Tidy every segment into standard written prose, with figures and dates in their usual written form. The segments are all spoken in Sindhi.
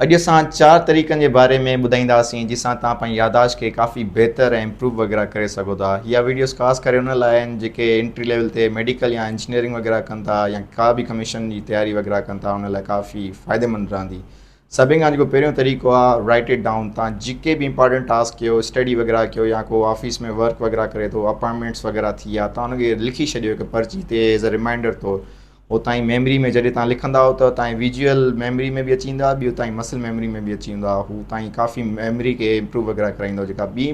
اڄ اسان چار طريقن جي باري ۾ ٻڌائينداسين جن سان توهان پنهنجي ياداشت کي ڪافي بهتر ۽ امپروو وغيره ڪري سگهو ٿا. اها ويڊيوز خاص ڪري انهن لاء آهن جيڪي انٽري ليول تي ميڊيڪل يا انجنيئرنگ وغيره ڪن ٿا يا ڪا به ڪميشن جي تياري وغيره ڪن ٿا انهن لاء ڪافي فائديمند رهندي. سڀني کان جيڪو پهريون طريقو آهي رائٽ it down توهان جيڪي به امپارٽنٽ ٽاسڪ ڪيو اسٽڊي وغيره ڪيو يا ڪو آفيس ۾ ورڪ وغيره ڪري ٿو اپائنٽمينٽس وغيره ٿي ويا توهان ان کي لکي ڇڏيو هڪ پرچي تي ايز اي ريمائنڊر طور هو تائين ميموري ۾ جڏهن تان لکندا هو ته تائين ويجوئل ميموري ۾ به اچي ويندا ٻيو تائين مسل ميموري ۾ به اچي ويندا هو تائين ڪافي ميموري کي امپروو وغيره ڪرائيندو جيڪا ٻي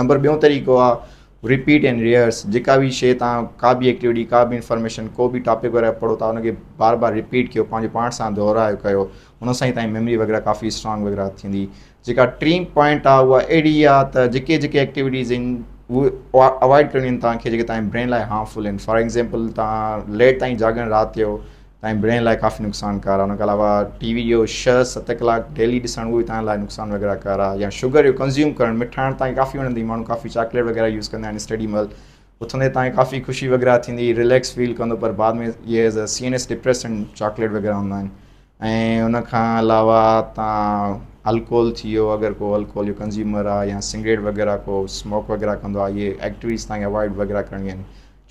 نمبر ٻيو طريقو آ رپيٽ اينڊ ريهرس جيڪا به شي تان ڪا به ايڪٽيوٽي ڪا به انفارميشن ڪو به ٽاپڪ وغيره پڙهو ٿا ان کي بار بار رپيٽ ڪيو پنهنجو پاڻ سان دهرايو ڪيو ان سان ئي تائين ميموري وغيره ڪافي اسٽرانگ وغيره ٿيندي جيڪا ٽين پوائنٽ آ اها اهڙي آ ته جيڪي جيڪي ايڪٽيوٽيز آهن اهي اوائڊ ڪرڻيون آهن توهان کي جيڪي توهان جي برين لاء هارمفل آهن فار ايگزامپل توهان ليٽ تائين جاڳڻ رات جو توهان جي برين لاء ڪافي نقصان ڪار آ ان کان علاوه ٽي وي جو ڇهه ست ڪلاڪ ڊيلي ڏسڻ اهو به توهان لاء نقصان وغيره ڪار آ يا شگر جو ڪنزيوم ڪرڻ مٺاڻ توهان کي ڪافي وڻندي ماڻهو ڪافي چاڪليٽ وغيره يوز ڪندا آهن اسٽڊي مهل اٿندي توهان کي ڪافي خوشي وغيره ٿيندي رليڪس فيل ڪندو پر بعد ۾ اهي as a C N S depressant chocolate وغيره هوندا آهن ۽ ان کان علاوه تان الڪوهول ٿي ويو اگر ڪو الڪوهول جو ڪنزيومر آهي يا سگريٽ وغيره ڪو اسموڪ وغيره ڪندو آهي اهي ايڪٽيوٽيز تان کي اوائڊ وغيره ڪرڻيون آهن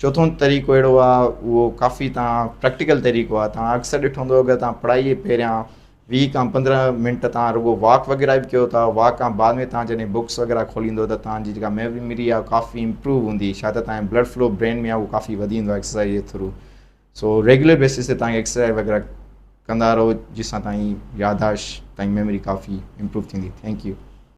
چوٿون طريقو اهڙو آهي اهو ڪافي تان پريڪٽيڪل طريقو آهي تان اڪثر ڏٺو هوندو اگر تان پڙهائي جي پهريان 20 کان 15 منٽ تان رڳو واڪ وغيره به ڪيو ٿا واڪ کان بعد ۾ تان جڏهن بڪس وغيره کوليندو ته تان جي جيڪا ميموري آهي ڪافي امپروو هوندي ڇا ته تان بلڊ فلو برين ۾ آهي اهو ڪافي وڌي ويندو آهي ايڪسرسائز جي ٿرو سو ريگيولر بيسس تي تان ايڪسرسائز وغيره ڪندا رهو جس سان تان جي ياداشت تان جي ميموري ڪافي امپروو ٿيندي thank you.